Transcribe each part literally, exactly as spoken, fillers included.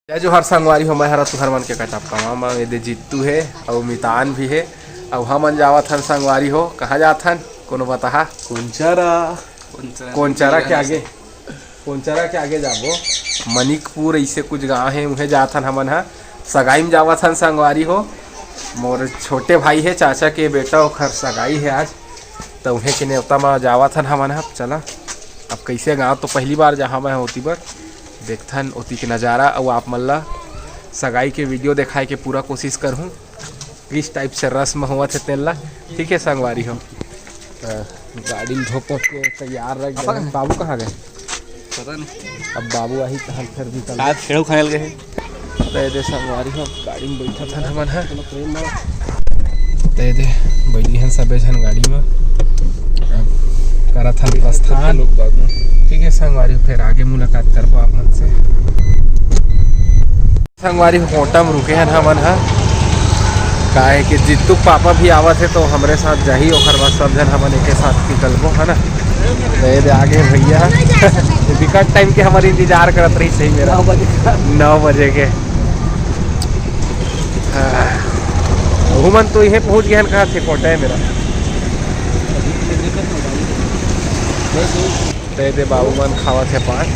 जय जोहार संगवारी हो, मैं हरा तुहर मन के कटप कमा म। एदे जित्तू हे अउ मितान भी हे, अउ हमन जावत हन संगवारी हो। कहाँ जात हन, कोनो बताहा? कोनचरा। कोनचरा के आगे, कोनचरा के आगे जाबो, मनिकपुर ऐसे कुछ गांव हे, उहे जात हन हमन ह। सगाई में जावत हन संगवारी हो, मोर छोटे भाई हे, चाचा के बेटा, ओखर सगाई हे आज, त उहे के नेवता म जावत हन हमन ह। चला, अब कैसे गांव तो पहली बार जाहा मैं ओती बर, देखथन ओती के नजारा, अउ आप मन ला सगाई के वीडियो देखाए के पूरा कोशिश करहूँ, किस टाइप से रस्म होवत हे तेन ला। ठीक है संगवारी हो, त गाड़ी ल धो पोत के तैयार रख दे। बाबू कहाँ गए? पता नहीं। अब बाबू आही तहन फिर निकल। आज खेड़ो खाने लगे हैं। त एदे संगवारी हो, गाड़ी में बैठत हन हमन ह। त एदे बैठी हन सबे झन गाड़ी में। अब करत हन प्रस्थान। लोग बाद में। ठीक है संगवारी हो, फिर आगे मुलाकात करबो आप मन से। संगवारी हो, कोटा में रुके हन हमन ह, काहे कि जित्तू के पापा भी आवत हे तो हमरे साथ जाही, ओखर बाद सब झन हमन एके साथ निकलबो, है ना। त एदे आगे भैया बिकट टाइम के हमर इंतजार करत रही सही मेरा। नौ बजे का। नौ बजे के। हाँ। ओहू मन तो इहे पहुँच गए हन, कहाँ थे कोटा है मेरा। त एदे बाबू मन खावत हे पान।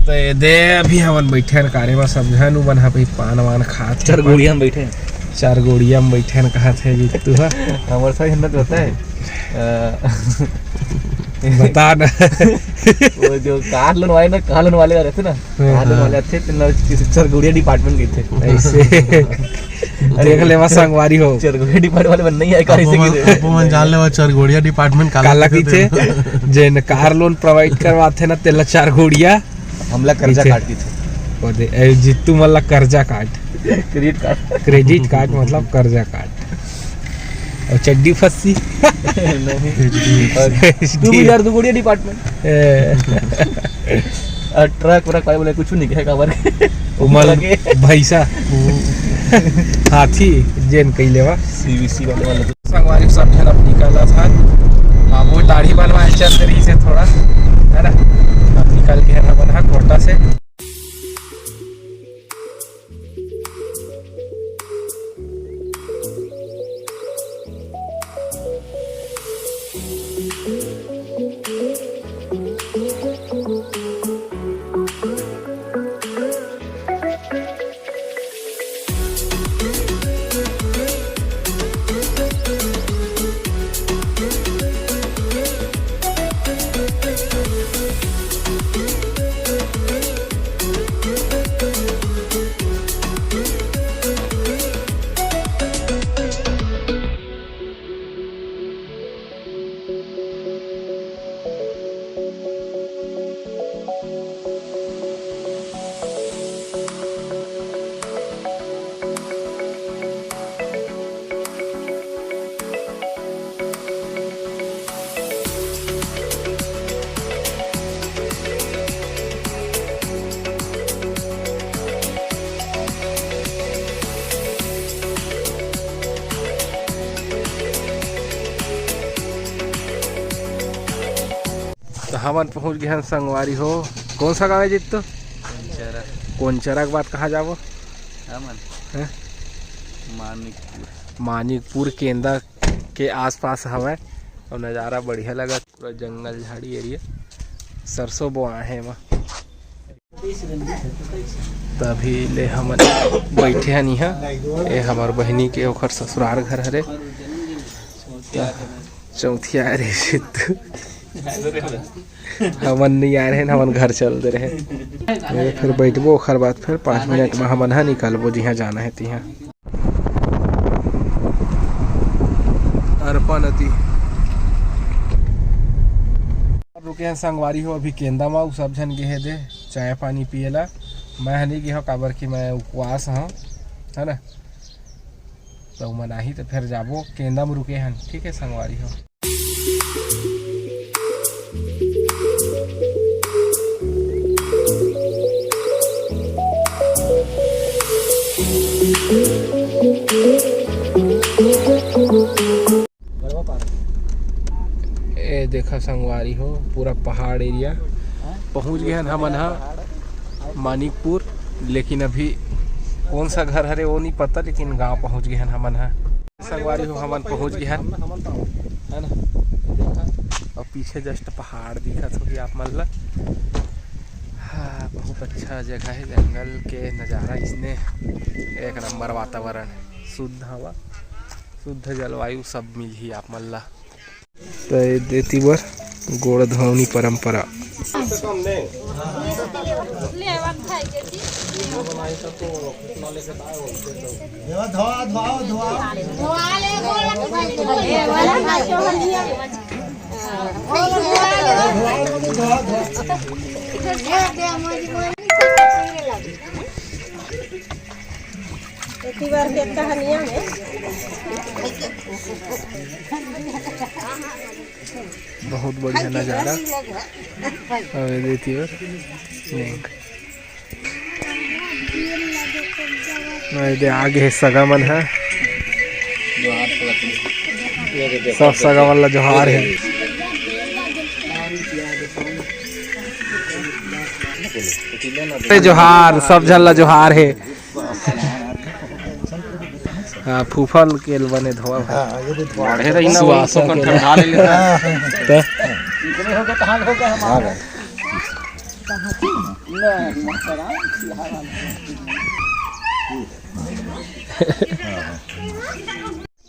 त एदे अभी हमन बैठे हन कारे म, सब झन उमन ह भाई पान वान खात हे। चार गोड़िया में बैठे हैं। चार गोड़िया में बैठे हन, कहा थे जित्तू ह। हमारे साथ हिम्मत होता है। अ, बता ना। वो जो कार लोन वाले ना, कार लोन वाले रहते ना, हाँ, कार लोन हाँ। वाले आते थे, तो चार गोड़िया डिपार्टमेंट गए थे। ऐसे। देख लेवा संगवारी हो। चरगोड़िया डिपार्टमेंट वाले मन नहीं आए, काहे से गिरे? आपो मन जान लेवा चरगोड़िया डिपार्टमेंट काला काला कहिथे? कहिथे? जेन कार लोन प्रोवाइड करवाथे ना, तेला चरगोड़िया। हमला कर्जा पीछे। काट कहिथे। ओ दे, ए, जित्तू मन ला कर्जा काट। Credit card. क्रेडिट कार्ड मतलब कर्जा काट। अउ चड्डी फस्सी। नहीं। अउ दू हजार दू गोड़िया डिपार्टमेंट। ए। अउ ट्रक व्रक वाले बोले कुछ नहीं कहे काबर। उमल लगे। भैंसा। हाथी जेन कइले बा। सीवीसी वाले वाले। संगवारी सब झन अब निकलत हन। बाबू दाढ़ी बनवाए चल रही से थोड़ा, है ना? अब निकल के हमन ह कोटा से। त हमन पहुंच गए हन संगवारी हो। कौन सा गांव है जित्तो? कोनचरा। कोनचरा के बाद कहाँ जाबो? हमन? हैं? मानिकपुर। मानिकपुर केंदा के आसपास हवय अउ नज़ारा बढ़िया लगत, पूरा जंगल झाड़ी एरिया। सरसों बोआए हे एमा। तभी ले हमन बैठे हन इहाँ। ए हमर बहिनी के ओखर ससुरार घर हरे। त चौथिया रे सिद्धू। हमन नहीं आए रहे, हमन घर चल दे रहे। ए, फिर बैठबो, ओखर बाद फिर पाँच मिनट में हमन हा निकलबो, जिहाँ जाना है तिहाँ। अरपा नदी। रुके हैं संगवारी हो, अभी केंदा मा, उ सब झन गे हे दे चाय पानी पिए ला। मैं ह नहीं गे हव, काबर कि मैं उपवास हव, है ना। त उमन आही त फेर जाबो, केंदा म रुके हन, ठीक है संगवारी हो। ए देखा संगवारी हो, पूरा पहाड़ एरिया। पहुंच गए हन हमन हा मानिकपुर। लेकिन अभी कौन सा घर हरे वो नहीं पता, लेकिन गांव पहुंच गए हन हमन ह। संगवारी हो, हमन पहुंच गए हन, है ना? देखा, और पीछे just पहाड़ दिखत होही आप मन ला। हाँ, बहुत अच्छा जगह है, जंगल के नज़ारा इसने, एक नंबर वातावरण, शुद्ध हवा, शुद्ध जलवायु सब मिलही आप मन ला। त ए दे एती बर गोड़ धोवनी परंपरा। एती बर के कहानिया में बहुत बढ़िया नज़ारा। अउ ए दे एती बर नेंग। अउ ए दे आगे हे सगा मन ह। सब सगा मन ला जोहार हे। अरे जोहार, सब झन ला जोहार हे। हाँ, फूफा ल के ल बने धोवा भाई। हाँ, ये भी धोवा। बढ़े रही ना, वही सुवासा तो के ठंडा ले लेता। हाँ। तो? इतने हो गए तो हाल हो गए हमारे। हाँ भाई।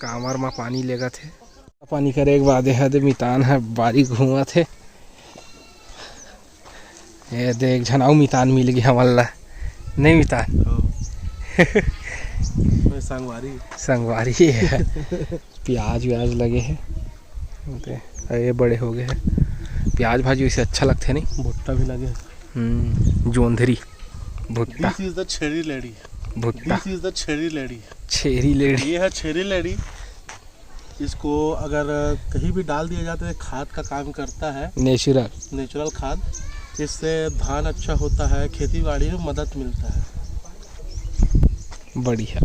कांवर म पानी लेगत हे। पानी करे के बाद एहा दे मितान ह बारी घूमत हे। ए दे, एक झन अउ मितान मिल गे हमन ला। नहीं मितान? हाँ। मैं संगवारी। संगवारी हे। प्याज व्याज लगे हे। ओके, ये बड़े हो गए हैं। प्याज भाजी वैसे अच्छा लगथे नहीं? भुट्टा भी लगे हे। हम्म, जोंधरी भुट्टा। This is the छेरी लेडी। भुट्टा। This is the छेरी लेडी। छेरी लेडी। ये है छेरी लेडी। इसको अगर कहीं भी डाल दिया जाए तो ये खाद का काम करता है। Natural। Natural खाद। इससे धान अच्छा होता है, खेती बाड़ी में मदद मिलता है। बढ़िया।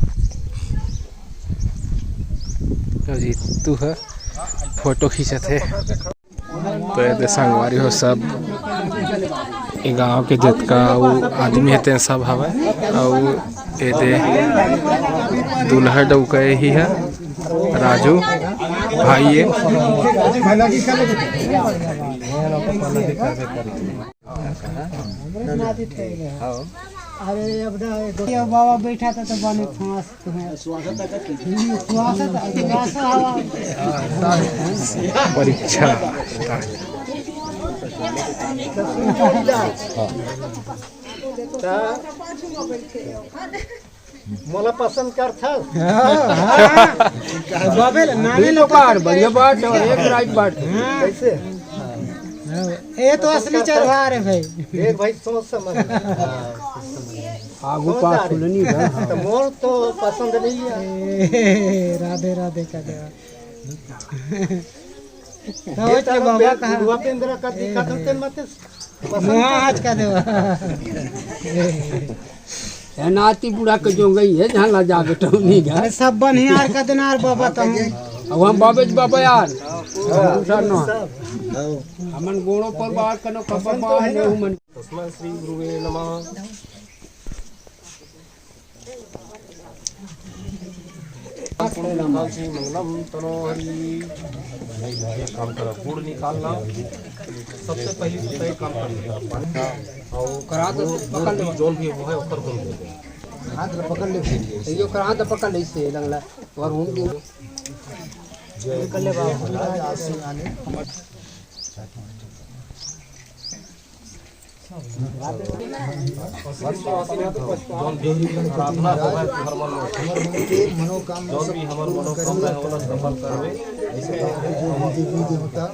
अउ जीतू ह फोटो खींचत हे। तो ये दे संगवारी हो सब, ये गांव के जितका अउ आदमी हे तेन सब हवय। अउ ये दे दूल्हा डउका ही है राजू भाई ये। अरे अब ना, ये बाबा बैठा था तो बने फांस। परीक्षा। मोला पसंद कर था। हाँ, हाँ। बाबे ले, नाने ले कार, बढ़िया बात है, एक राइट बात। हाँ। कैसे? हाँ, ये तो असली चरवार है भाई। देख भाई, सोच समझ। आगू पास फुलनी बा। तो मोर तो पसंद नहीं है। ए, राधे राधे का देवा। तो ये के बाबा कहा? बुढ़वा पेंदरा का दिखा दो तेन मत। पसंद मुहा आज का देवा। ए नाती बूढ़ा के जो गई है, जहाँ ला जाबे टौनी गा। अरे सब बनिहार का देना यार बाबा तो। अब हम बाबे जी बाबा यार। दूसरा ना। हमन गोड़ों पर बात कनो, कब पसंद तो बात है नहीं ना। हुमन। तस्मै श्री गुरुवे नमः। मंगलम तनो हरि। एक काम करा, गुड़ निकालना। सबसे पहले तो तय काम कर। और करा तो पकड़ ले। जोन भी वो है, ओकर गुड़ दे दे। हाथ ला पकड़ ले। ये करा तो पकड़ ले इससे लंगला। और हम दे। जय कर ले बाबा। प्रार्थना होवय तुहर मन में। जौन भी हमर मनोकामना हे, ओला सफल करबे। अइसे देवी देवता,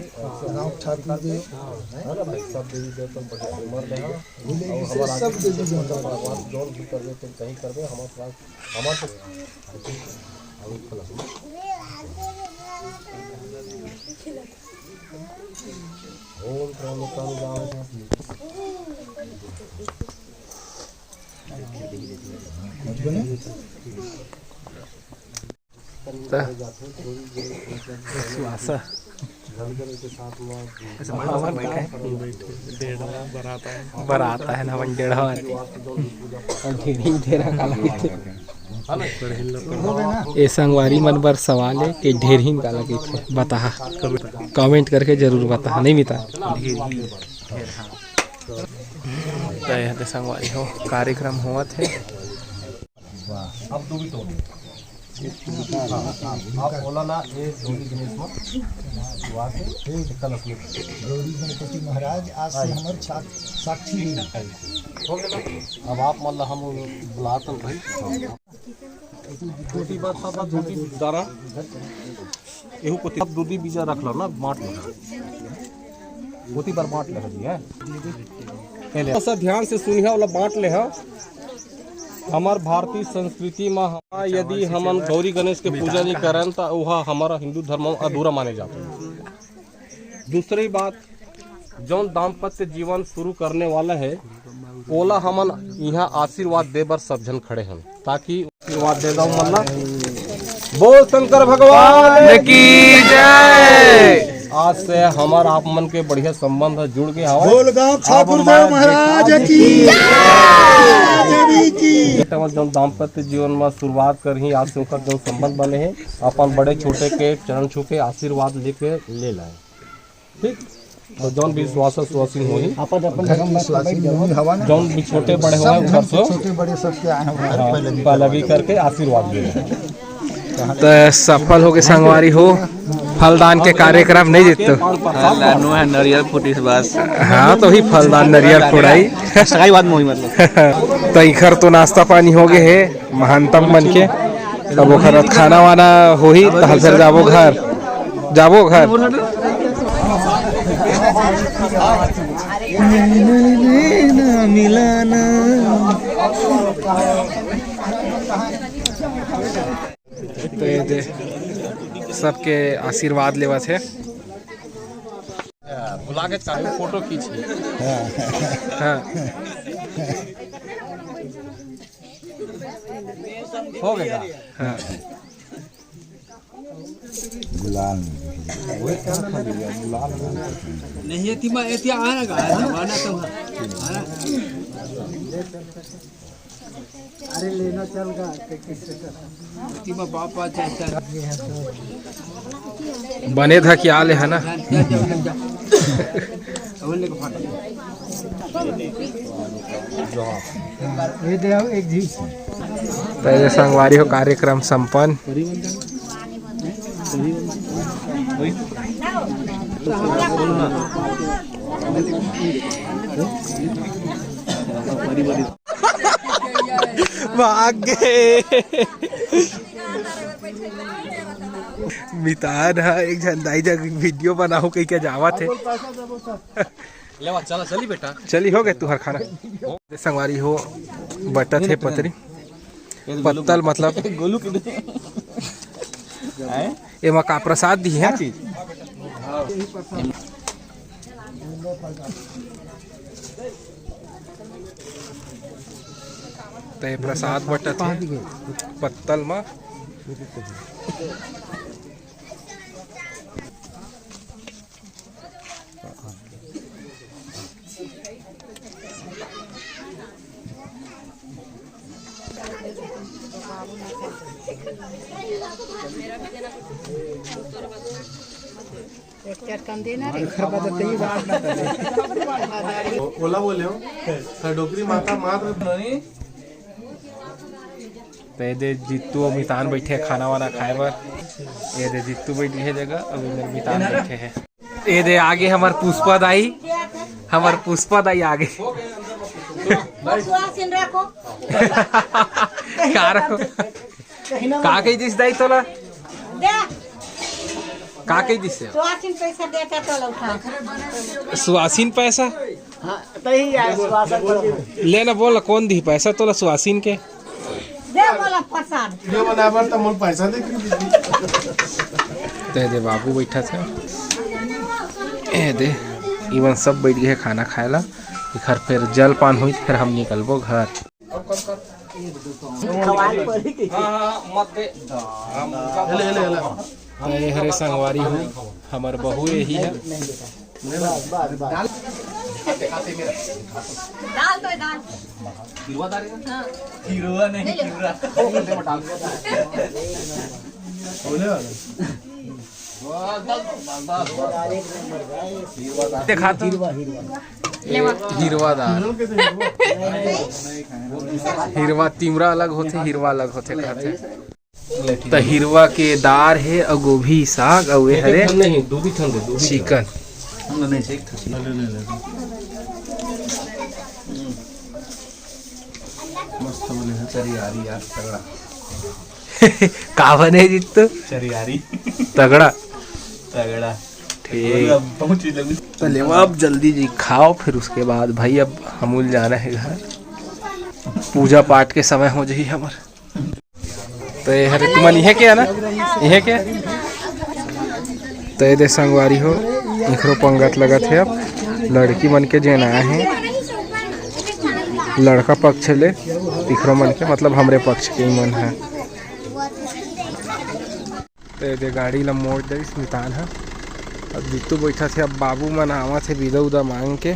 गाँव ठाकुर देव, सब देवी देवता मन के आशीर्वाद रहे। और हमारा सब देवी देवता जौन भी करबे, तुम कहीं करबे, हमारे पास, हमारे पास। ओम त्र्यंबकम जामहे। त सुवासा। ऐसे बड़ा सा बैठा है। बरात है ना, अपन डेढ़ा आती। और ढेरी, ढेरा काला कहिथे। ए संगवारी मन बर सवाल है कि ढेरहीन काला कहिथे, बताहा। कमेंट करके जरूर बताहा, नहीं मिता। तो ये तो संगवारी हो, कार्यक्रम होवत है। अब दो भी तोड़। हाँ, हाँ, आप बोला ना, ये दो भी गणेश मत। शुरुआत है, कलश में। गौरी गणपति महाराज आज से हमारे सा-, साक्षी ही। हो गया ना? अब आप मतलब हम बुलाते हैं भाई। धोती बात, सब धोती दारा। एहू कोती दूधी बीजा रख लो ना, बांट लो। कोती पर बांट ले जी है। पहले ऐसा ध्यान से सुनिहा, वाला बांट ले हा। हमार भारतीय संस्कृति में हम, यदि हमन गौरी गणेश के पूजा नहीं करन, त ओहा हमारा हिंदू धर्म में अधूरा माने जाता है। दूसरी बात, जौन दाम्पत्य जीवन शुरू करने वाला है, ओला हमन इहाँ आशीर्वाद दे बर सब झन खड़े हन, ताकि आशीर्वाद दे दो, मतलब, बोल शंकर भगवान की जय। आज से हमर आप मन के बढ़िया संबंध ह जुड़ गे हवय। बोल गाँव अब ठाकुर हमार देव महाराज की जय। देवी की। बेटा मन जौन दाम्पत्य जीवन में शुरुआत करही, आज से ओकर जौन संबंध बने हे, अपन बड़े छोटे के चरण छू के आशीर्वाद लेके ले लाए। ठीक, तो जौन भी सुवासिन होही, अपन अपन घर धर्म की में सुवासिन सब होही, हवा ना। जौन भी छोटे बड़े होही, सब ओकर धर्म से से छोटे बड़े सबके आए हैं। हाँ, पैलवी पैलवी करके आशीर्वाद दे। तो सफल हो गे संगवारी हो, फलदान के कार्यक्रम नहीं जीततो। लानू है नरियल फुटिस बस। हाँ, तो ही फलदान नरियल फोड़ाई। सगाई बाद में होही मतलब। तो इखर तो नाश्ता पानी हो गे हे। महंतम मन के। अब ओखर बाद खाना वाना होही, तहन फिर जाबो घर, जाबो घर। तो ये दे, सबके आशीर्वाद लेवत हे। बुला के चाहे फोटो खींच ले। हाँ। हो गया। हाँ। गुलाल नहीं। नहीं, एती मा, एती आना का, आना, आना तो, आना। अरे लेना चल गा, एती मा बाप आ चाहता है। बने था कि आले है ना। ये दे आओ एक जी। तो ये संगवारी हो कार्यक्रम संपन्न। भाग गे। मितान ह एक झन दाई जग वीडियो बनाहूं कहिके जावत हे। ले वा, चला, चली बेटा। चली, हो गे तुहर खाना। संगवारी हो, बटत हे पतरी। पत्तल मतलब गोलू के हैं? एमा का प्रसाद दी है? का चीज? ते प्रसाद बटत हे पत्तल मा। एक चटकन देना रे। ओ-, ओला बोले हो? सर डोकरी माता मात्र। तो ये दे जित्तू अउ मितान बैठे हे खाना वाना खाए बर। ये दे जित्तू बैठ गे हे जगह, अउ इधर मितान बैठे हे। ये दे आगे हमर पुष्पा दाई, हमर पुष्पा दाई आगे। सुहासिन रखो। का रखो? का कही दिस दाई तोला? दे। का कही दिस? सुहासिन पैसा देता तोला उठा। सुहासिन पैसा? हाँ, तही यार, सुहासिन पैसा। ले ना, बोल ना, कौन दी पैसा तोला सुहासिन के? दे बोला प्रसाद। वीडियो बनाए बर त मोर पैसा दे के दीदी। ते दे बाबू बैठा था। ए दे, इवन सब बैठ गे हे खाना खाए ला। इखर फिर जलपान होई, फिर हम निकलबो घर। हाँ, हाँ, मत दे। ले, ले, ले। तो ये हरे संगवारी हो, हमर बहू यही है। दाल तो है, दाल। हाँ। हिरवा नहीं, ले ले। हिरवा। देखा तो। हिरवा दार। हिरवा तिमरा अलग होथे, हिरवा अलग होथे, खाथे। त हिरवा के दार हे अउ गोभी साग अउ ए हरे नहीं, दू भी ठन दे, दू भी ठन। चिकन। मस्त बने हे। चरियारी यार, तगड़ा। का बने जित्तू? चरियारी। तगड़ा। तगड़ा। ठीक। बहुत चीज लगी। त लेवा अब जल्दी जी खाओ, फिर उसके बाद भाई अब हमू ल जाना हे घर। पूजा पाठ के समय हो जाही हमर। त ये हरे तुमन इहे के है ना? इहे के? त ये दे संगवारी हो, इखरो पंगत लगत हे अब। लड़की मन के जेन आए हे, लड़का पक्ष ले, इखरो मन के, मतलब हमरे पक्ष के ही मन है। त ये दे गाड़ी ला मोड़ दे मितान ह। अब जीतू बैठा थे, अब बाबू मन आवत हे बिदा उदा मांग के,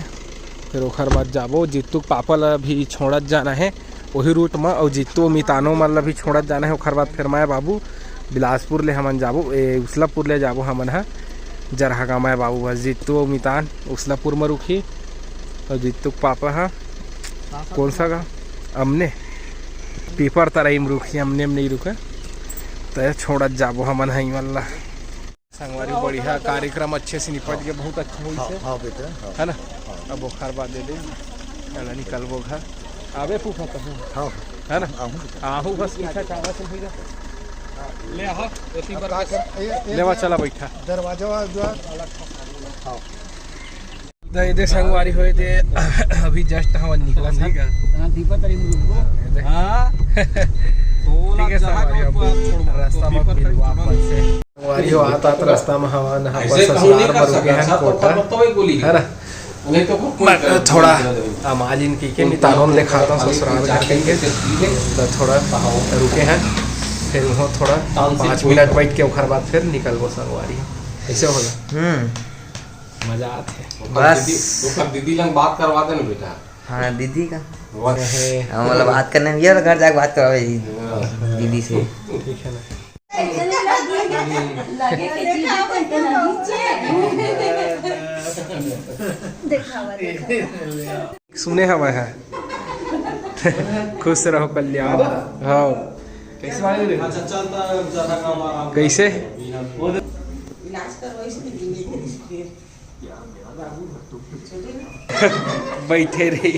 फिर ओखर बाद जाबो। जीतू के पापा ला भी छोड़त जाना हे वही रूट म, अउ जीतू मितानो मन ला भी छोड़त जाना हे। ओखर बाद फिर मैं बाबू बिलासपुर ले हमन जाबो, ए, उसलापुर ले जाबो हमन ह जरहागा। मैं बाबू बस, जीतू अउ मितान उसलापुर म रुकही, अउ जीतू के पापा ह कौन सा गा अमने पीपर तरई म रुकही, अमने म नहीं रुके। त छोड़त जाबो हमन ह इमन ला। संगवारी, बढ़िया कार्यक्रम अच्छे से निपट के, बहुत अच्छा होइस हे। हाँ बेटा, हाँ। है ना? हाँ। अब ओखर बाद दे दे, चला निकलबो घर। आबे फूफा कहूँ। हाँ। है ना? आहूँ बेटा। आहूँ बस पीछा चावा से भैया। ले आहा, ओसी अब का कर, ये, ये लेवा, चला बैठा। दरवाजा वाला जो है, हाँ। त ये दे संगवारी हो, ये दे अभी just हमन निकलत हन। हाँ, दीपा तरी मुझे। ये दे। हाँ। ठीक है संगवारी हो, रास्ता में मिलवा अपन से। संगवारी हो, आत आत रास्ता में हमन अपन ससुराल में रुके हन, कोटा, है ना? मैं थोड़ा अमालिन कह के मितान ल देखात हूँ ससुराल घर कह के, त थोड़ा रुके हन, फिर वहाँ थोड़ा पाँच मिनट बैठ के ओखर बाद फिर निकलबो संगवारी। ऐसे होला। हम्म। मजा आत हे। बस। दीदी, ओकर दीदी लंग बात करवा दे ना बेटा। हाँ, दीदी का। वाह। हाँ, मतलब बात करने में ये घर जाके बात करवावे जी। हाँ। दीदी से। ठीक है ना। सुने हवा है। खुश रहो कल्याण। हाँ। कैसे? अच्छा, चलता है, ज्यादा काम आराम। कैसे? इलाज करवाई से। बैठे रही।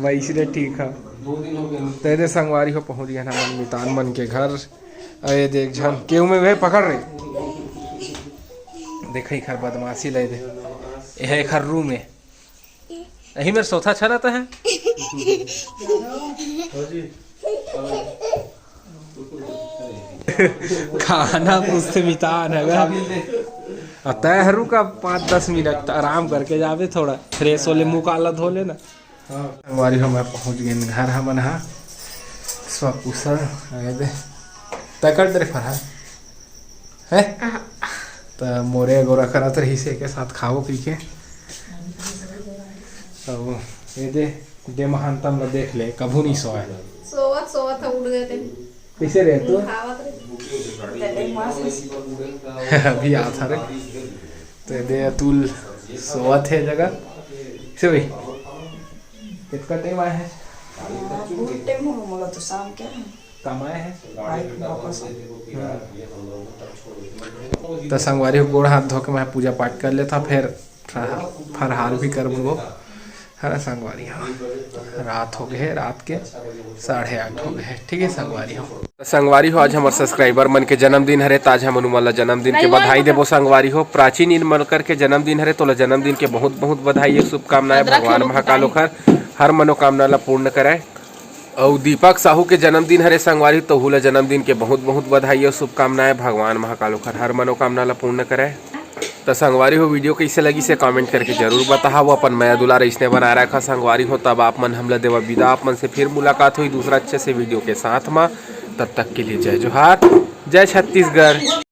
वैसे ठीक है। त ये दे संगवारी हो, पहुंच गए ना मन मितान मन के घर। अरे देख झन केहू में वे पकड़ रही। देख एखर बदमाशी ले दे। ये एखर रूम है। यही मेरे सोथा अच्छा रहता है। खाना पूछते मितान है गा। आ, तय हरू का पाँच दस मिनट आराम करके जावे, थोड़ा फ्रेश होले, मुंह काला धो लेना। हाँ। संगवारी हो, मैं पहुंच गेन घर हमन हा। सकुशल, आए दे। तय कर दे रे फरहान। हैं? हाँ। त मोरे अगोरा करत रहिस हे के साथ खाओ पी के। अब ये दे, दे महानतम ला देख ले, कभू नहीं सोए। सोवत, सोवत ह उठ गए थे। कैसे रहे तू? खावत रहे। अभी आता रे। तो ये दे अतुल सोवत हे जगह। से भाई, कितना टाइम आए हैं? बहुत टाइम हो मोला तो शाम के। कमाए हे। त संगवारी हो, गोड़ हाथ धो के मैं पूजा पाठ कर लेता, फिर फरहार, फरहार भी कर मुगो। है ना संगवारी हो, रात हो गए हे, रात के साढ़े आठ हो गए हे। ठीक है संगवारी हो, त संगवारी हो, आज हमर subscriber मन के जन्मदिन हरे, त आज हमन उमन ला जन्मदिन के बधाई देबो संगवारी हो। प्राची नीलमलकर के जन्मदिन हरे, तोला जन्मदिन के बहुत बहुत बधाई हे, शुभकामनाएं। भगवान महाकाल ओखर हर मनोकामना ला पूर्ण करे। अउ दीपक साहू के जन्मदिन हरे संगवारी, तोहू ला जन्मदिन के बहुत बहुत बधाई अउ शुभकामनाएं। भगवान महाकाल ओखर हर मनोकामना ला पूर्ण करे। त संगवारी हो, video कैसे लगिस हे comment करके जरूर बताहा। वो अपन मया दुलार अइसने बनाए रखा संगवारी हो। तब आप मन हमला देवा विदा, आप मन से फिर मुलाकात होही दूसरा अच्छे से video के साथ मा। तब तक के लिए जय जोहार। जय छत्तीसगढ़।